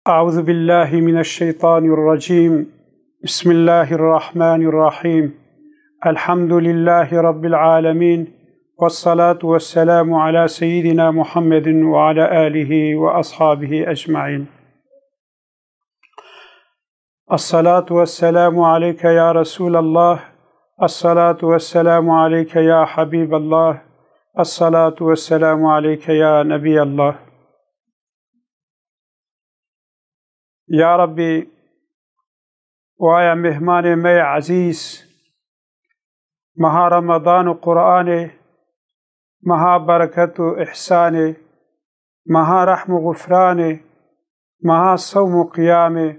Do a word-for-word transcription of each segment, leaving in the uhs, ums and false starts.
أعوذ بالله من الشيطان الرجيم. بسم الله الرحمن الرحيم. الحمد لله رب العالمين. والصلاة والسلام على سيدنا محمد وعلى آله وأصحابه أجمعين. الصلاة والسلام عليك يا رسول الله. الصلاة والسلام عليك يا حبيب الله. الصلاة والسلام عليك يا نبي الله. Ya Rabbî, waya mêhmanê me yê ezîz, meha Remadan û Qur'anê, meha bereket û îhsanê, meha rehm û xufranê, meha sewm û qiyamê,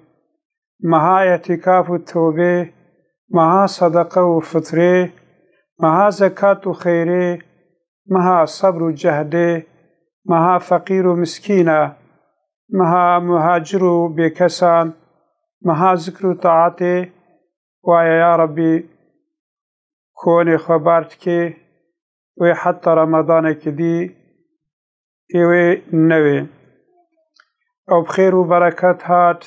meha îtîkaf û tewbê, meha sedeqe û fitrê, meha zekat û xeyrê, meha sebr û cehdê, meha feqîr û miskîna, meha muhacir û bêkesan, meha zikr û taetê, waya ya Rabbî, konê xwe bar dikê, wê heta Remadanekî dî ê wê newê. Ew bi xêr û bereket hat,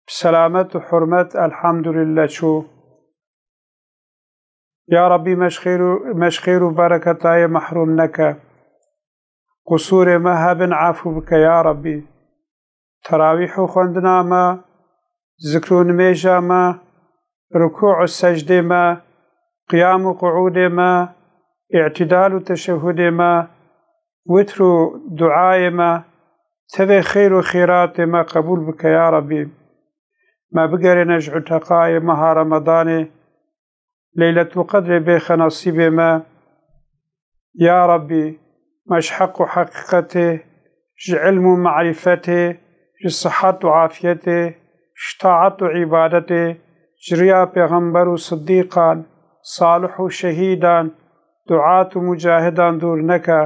bi selamet û hurmet, elhamdulillah, çû. Ya Rabbî, me ji xêr û, me ji xêr û bereketayê mehrûm neke. Qusûrê me hebin, efû bike ya Rabbî. Terawîh û xwendina me, zikr û nimêja me, rukû û secdê me, qiyam û quûdê me, îtidal û teşehhudê me, witr û duayê me, tevê xêr û xêratê me qebûl bike ya Rabbî. Me bigerêne ji uteqayê meha Remadanê, Leyletulqedrê bêxe nesîbê me. Ya Rabbî, me ji heq û heqîqetê, ji ilm û marîfetê, ji sihet û afiyetê, ji taet û îbadetê, ji riya pêxember û sidîqan, salih û şehîdan, duat û mucahidan dûr neke,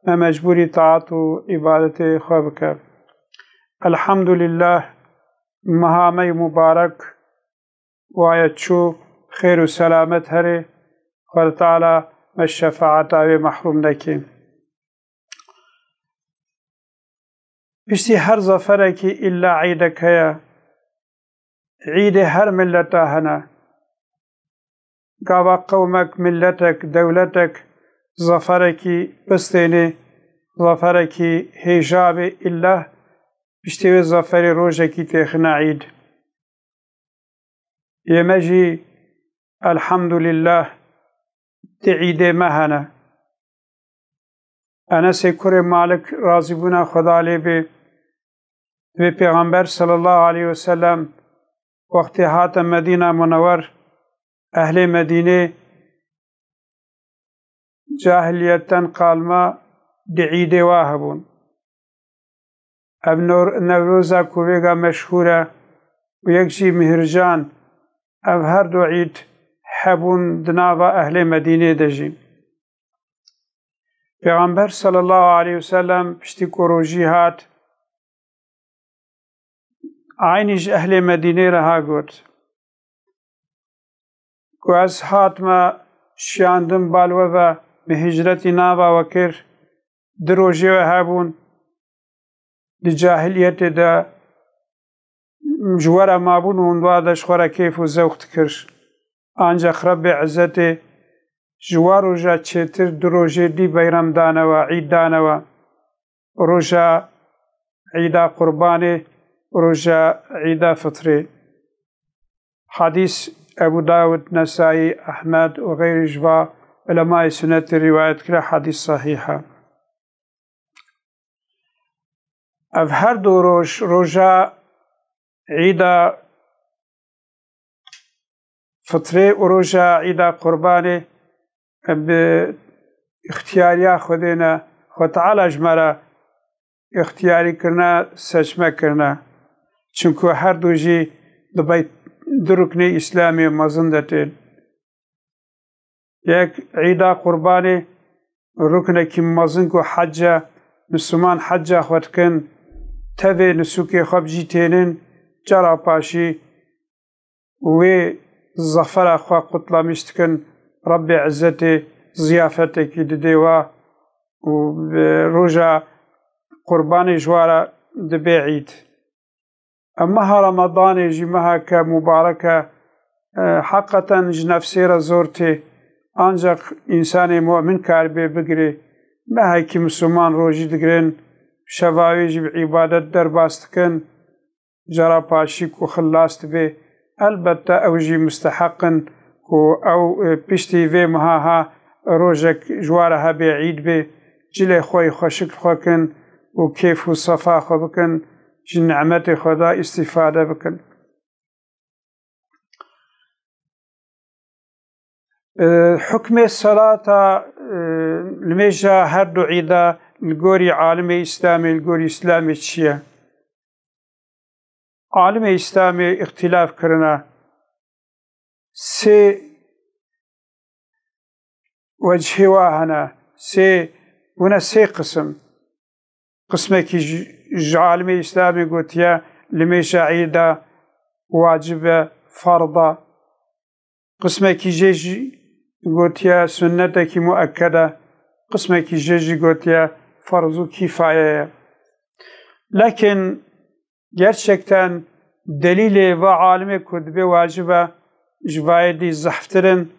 me mecbûrî taet û îbadetê xwe bike. Elhamdulillah, meha me yê mubarek, waye çû, xêr û selamet herê, Xwedê Teala me şefaeta wê mehrûm neke. Piştî her zaferekî îlla îdek heye. Îdê her mileta hene. Gava qewmek, miletek, dewletek zaferekî bistênê, zaferekî hêja bê, îlla piştî wê zaferê rojekî têxine îd. Yê me jî, elhamdulillah, di îdê me hene. Enesê kurê Malik, razîbûna Xweda lê bê, divê Pêxember sallallahu aleyhi ve sellem wextê hate Medîna Munewer, ehlê Medînê cahiliyetten kalma di îdê wa hebûn. Ev Nor-, Newroza ku vêga meşhûr e û yek jî Mihircan, ev her du îd hebûn di nava ehlê Medînê de jî. Pêxember sallallahu aleyhi ve sellem piştî ku rojî hat, eynî ji ehlê Medînê re ha got, ku ez hatime şiyandim bal we ve, min hicretî nava we kir, di rojê we hebûn, di cahiliyetê de ji we re mabûn û hûn wa de ji xwe re kêf û zewq dikir. Ancaq Rebbê Izzetê ji wa roja çêtir du rojê dî beyrem dane we, îd dane we. Roja Îda Qurbanê, roja Îda Fitrê. Hadîs Ebû Dawud, Nesayî, Ehmed û xeyrî ji va ulemayê sunetê rîwayet kire, hadîs sehîh e. Ev her du roj, roja Îda Fitrê û roja Îda Qurbanê, bi îxtiyariya Xwedê ne, Xwe Teala ji me re îxtiyarî kirine, seçme kirine. Çimku her du jî di bey-, du ruknê Îslamê mezin de tên. Yek, Îda Qurbanê, ruknekî mezin ku hec e, Misliman heca xwe dikin, tevê nisûkê xwe bi cî tênin, cara paşî wê zafera xwe qutlamîş dikin, Rebbê Izzetê ziyafetekî didê wa û bi roja Qurbanê ji wa re dibê îd. Ev meha Remadanê jî meheke mubarek e, e, heqeten ji nefsê re zor tê. Ancaq însanê mu'min karibe bigirê. Mehekî misilman rojî digirin, şeva wê jî bi îbadet derbas dikin. Cara paşî ku xilas dibe, elbette ew jî musteheq in ku ew, e, piştî vê meha ha rojek ji wa re hebe, îd be, cilê xwe yê xweşik li xwe kin û kêf û sefa xwe bikin, ji nimetê xwe de îstîfade bikin. E, hukmê selata, e, limêja her du îda li gorî alimê Îslamê, li gorî Îslamê çi ye? Alimê Îslamê îxtîlaf kirine. Sê wecihê wa hene, sê, hûne sê qisim. Qismekî ji, ji alimê Îslamê gotiye limêja îda wacib e, ferz e. Qismekî jê jî gotiye sunnetekî muekked e. Qismekî jê jî gotiye ferz û kîfaye ye. Lakin gerçekten delîlê va alimê ku dibê wacib e, ji vayê dî zehftir in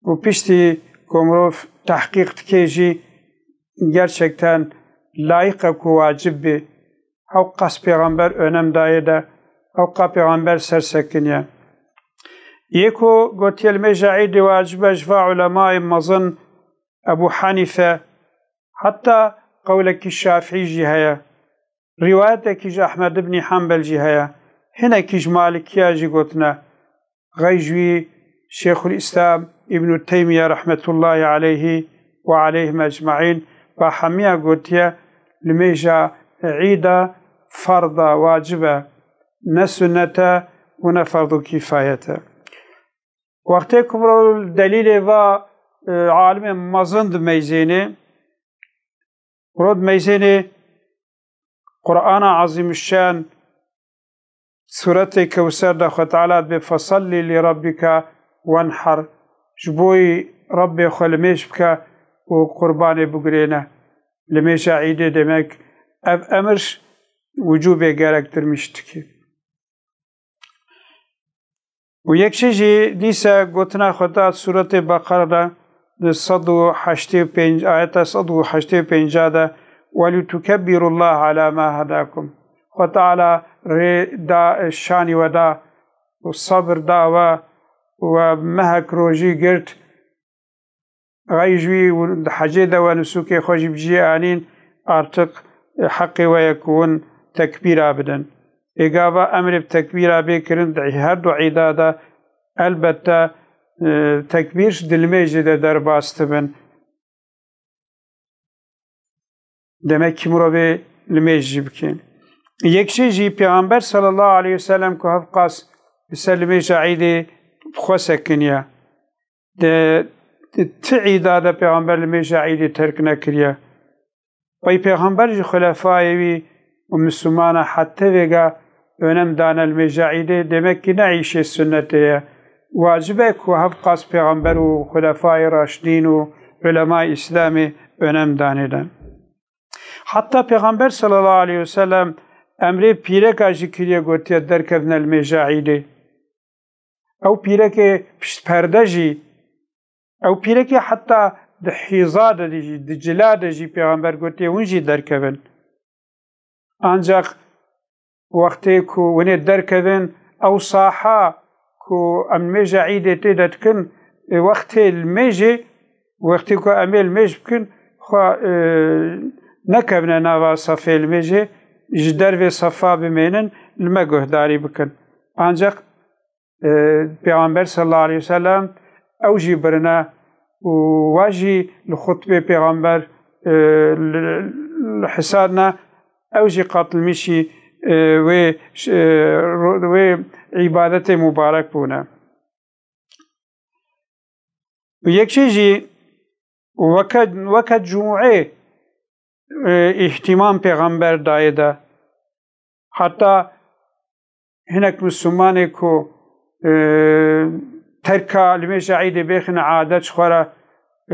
û piştî ku mirov tehqîq dike jî gerçekten layiq e ku wacib bê. Hewqa pêxember önem dayê de, hewqa pêxember ser sekiniye. Yê ku gotiye limêja îdê wacib e ji va ulemayê mezin Ebû Henîfe, heta qewlekî Şafîî jî heye. Rîwayetekî ji Ehmed ibnî Henbel jî heye. Hinekî ji Malikiya jî gotine. Xey ji wî Şêxul Îslam Îbnû Teymiye rehmetullahî aleyhî ve aleyhim ecmaîn ba hemiya gotiye, limêja îda ferz e, wacib e, ne sunnet e û ne ferdu kîfayet e. Wextê ku mirov delîlê va, e, alimê mezin dimeyzênê, mirov dimeyzênê Qur'ana Azîmuşşan, Sûretê Kewser de Xwe Teala dibê, "Fesellî li rabbike wenher", ji bo Rebbê xwe limêj bike û qurbanê bigurêne. Limêja îdê demek ev emir wicûbê gerektirmiş dike. Û yek şey jî dîse gotina Xweda Sûretê Beqere de di sed û heştê û pênc, ayeta sed û heştê û pênc de, "Welîtukebbirullaha ala ma hedakum." Xwe Teala rê da, şanî we da û sabir da we, we mehek rojî girt, Xey ji wî hûn di hecê de we nisûkê xwe jî bi cihê anîn, artık, e, heqê we ye ku hûn tekbîra bidin. Ê gava emrê bi tekbîra bê kirin di her du îda de, elbette, e, tekbîr di limêjê de derbas dibin. Demek ki mirovê limêj jî bike. Yek jê jî Pêxember sallallahu aleyhi ve sellem ku hevqas li ser limêja îdê bi xwe sekiniye. Di, di ti îda de Pêxember limêja îdê terk nekiriye. Pey Pêxember ji xulefayê wî û Mislimana heta vêga önem dane limêja îdê, demek ki ne îşê sunnetê ye. Wacib e ku hevqas Pêxember û xulefayê raşidîn û ulemayê Îslamê önem danê de. Heta Pêxember sallallahu aleyhi ve sellem emrê pîreka jî kiriye, gotiye, "Derkevne limêja îdê." Ew pîrekê pişt perde jî, ew pîrekê heta di hîza de jî, di cila de jî Pêxember gotiye, hûn jî derkevin. Ancaq wextê ku hûn ê derkevin, ew saha ku em limêja îdê tê de dikin, e, wextê limêjê, wextê ku em ê limêj bikin, xwe, e, nekevine nava sefê limêjê, ji dervê sefa bimênin, li me guhdarî bikin. Ancaq e, Pêxember sallallahu aleyhi ve sellem ew jî birine û wa jî li xutbê Pêxember, e, li, li hisarine, ew jî qatilmişî, e, wê, e, ro-, wê îbadetê mubarek bûne. Û yek jê jî weke, weke cumûê, e, îhtîmam Pêxember dayê de. Heta hinek Mislimanê ku, e, terka limêja îdê bêxine adet ji xwe re,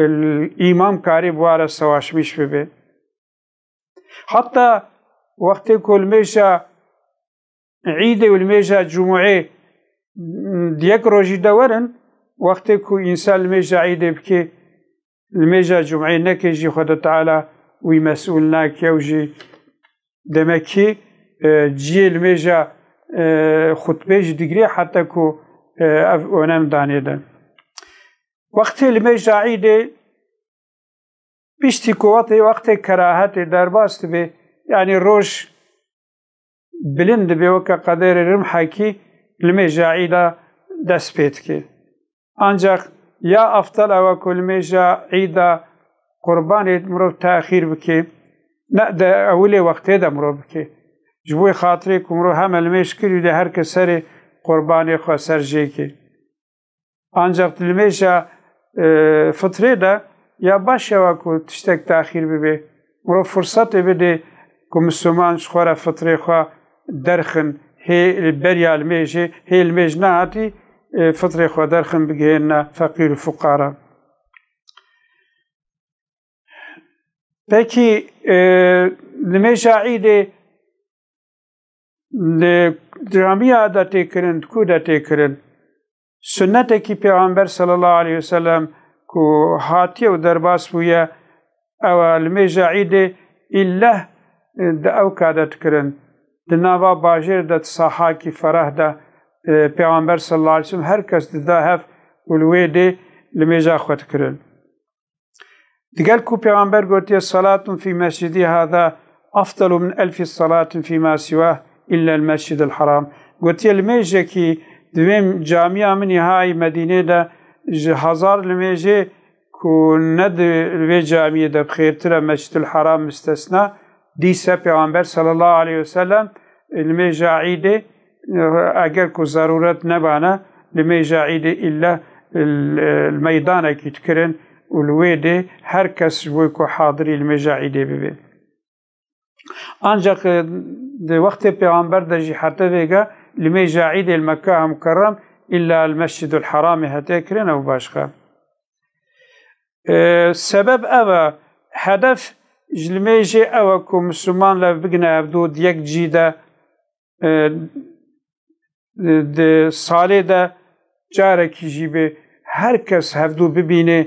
e, îmam karî bi wa re sewaşmîş bibe. Heta Wextê ku limêja Îdê û limêja Cumûê di yek rojî de werin, wextê ku însan limêja Îdê bike, limêja Cumûê neke jî, Xweda Teala wî mesûl nake û jî demekî, e, ciyê limêja, e, xutbê jî digirê heta ku, e, ev onem danê de. Wextê limêja Îdê piştî ku wextê, wextê kerahetê derbas dibe, yanî roj bilind dibe weke qederê rimhekî limêja Îda dest pê dike. Ancaq ya eftel ew e ku limêja Îda qurbanê mirov texîr bike, ne de ewilê wextê de mirov bike. Ji bo xatirê ku mirov heme limêj kirî de her kes serê qurbanê xwe ser jê ke. Ancaq di limêja, e, fitrê de ya baş e wa ku tiştek taxîr bibe. Mirov firsetê bide ku Misliman ji xwe re fitrê xwe derxin, hê beriya limêjê, hê limêj nehatî, e, fitrê xwe derxin bigihêne feqîr û fuqara. Pekî, e, limêja Îdê li camiya de tê kirin, di ku de tê kirin? Sunnetekî Pêxember sallallahu aleyhi ve sellem ku hatiye û derbas bûye, ew e, limêja Îdê îlleh, e, di ewka de dikirin. Di nava bajêr de, di sahakî ferah de, e, Pêxember sallallahu aleyhi ve sellem her kes dida hev û li wê dê limêja xwe dikirin. Digel ku Pêxember gotiye, "Salatun fî mescidi hada afdalu min elfî salatin fî ma siwah illa el mescid el haram." Gotiye, limêjekî di vê camiya min î hay Medînê de ji hezar limêjê ku ne di vê camiyê de bi xêrtir e, Mescid el Haram mistesna, dîse Pêxember sallallahu aleyhi ve sellem limêja Îdê, eger ku zerûret nebana, limêja Îdê îlle li meydanekî dikirin û li wê dê her kes ji bo ku hadirî limêja Îdê bibe. Ancaq, e, di wextê Pêxember de jî heta vêga limêja Îdê li Mekka Mukerrem îlla li Mescid el Haramê hete kirin ew başqa. E, sebeb ev e, hedef ji limêjê ew e ku Misliman lev bigine hevdû di yek cî de, e, di salê de carekî jî bê her kes hevdû bibîne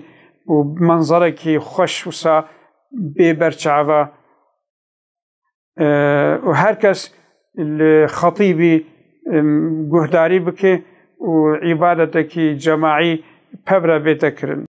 û menzerekî xweş wisa bê ber çava, e, û her kes li xetîbî, em, guhdarî bike û îbadetekî cemaî pevre bête kirin.